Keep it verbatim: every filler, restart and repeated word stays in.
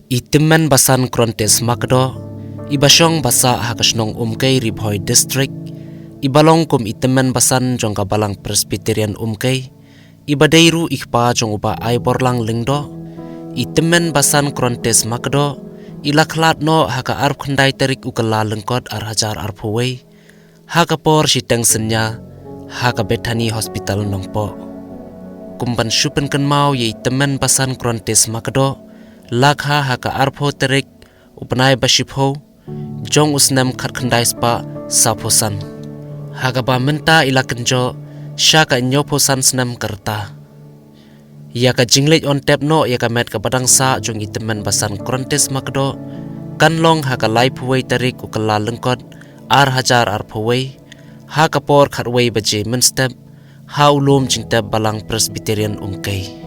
I Tymmen Basan Krontes Makdoh, i ba shong ba sah ha ka shnong Umkei, Ri Bhoi District, i ba long kum i Tymmen Basan jong ka Balang Presbyterian Umkei, i ba dei ruh i kpa jong u Bah Aiborlang Lyngdoh, i Tymmen Basan Krontes Makdoh, i la khlad noh ha ka arphew khyndai tarik u Kyllalyngkot ar hajar arphew wei, ha ka por shiteng synñia, ha ka Bethany Hospital Nongpoh. Kum ban shu pynkynmaw ïa i Tymmen Basan Krontes Makdoh, la kha ha ka arphew tarik u bnai ba shiphew jong u snem khatkhyndai spah sawphew san, ha kaba mynta i la kynjoh sha ka hynñiewphew san snem ka rta. Ïa ka jingleit on tep noh ïa ka met ka ba dang sah jong i Tymmen Basan Krontes Makdoh kan long ha ka laiphew wei tarik u Kyllalyngkot ar hajar arphew wei, ha ka por khatwei baje mynstep, ha u lum jingtep Balang Presbyterian Umkei.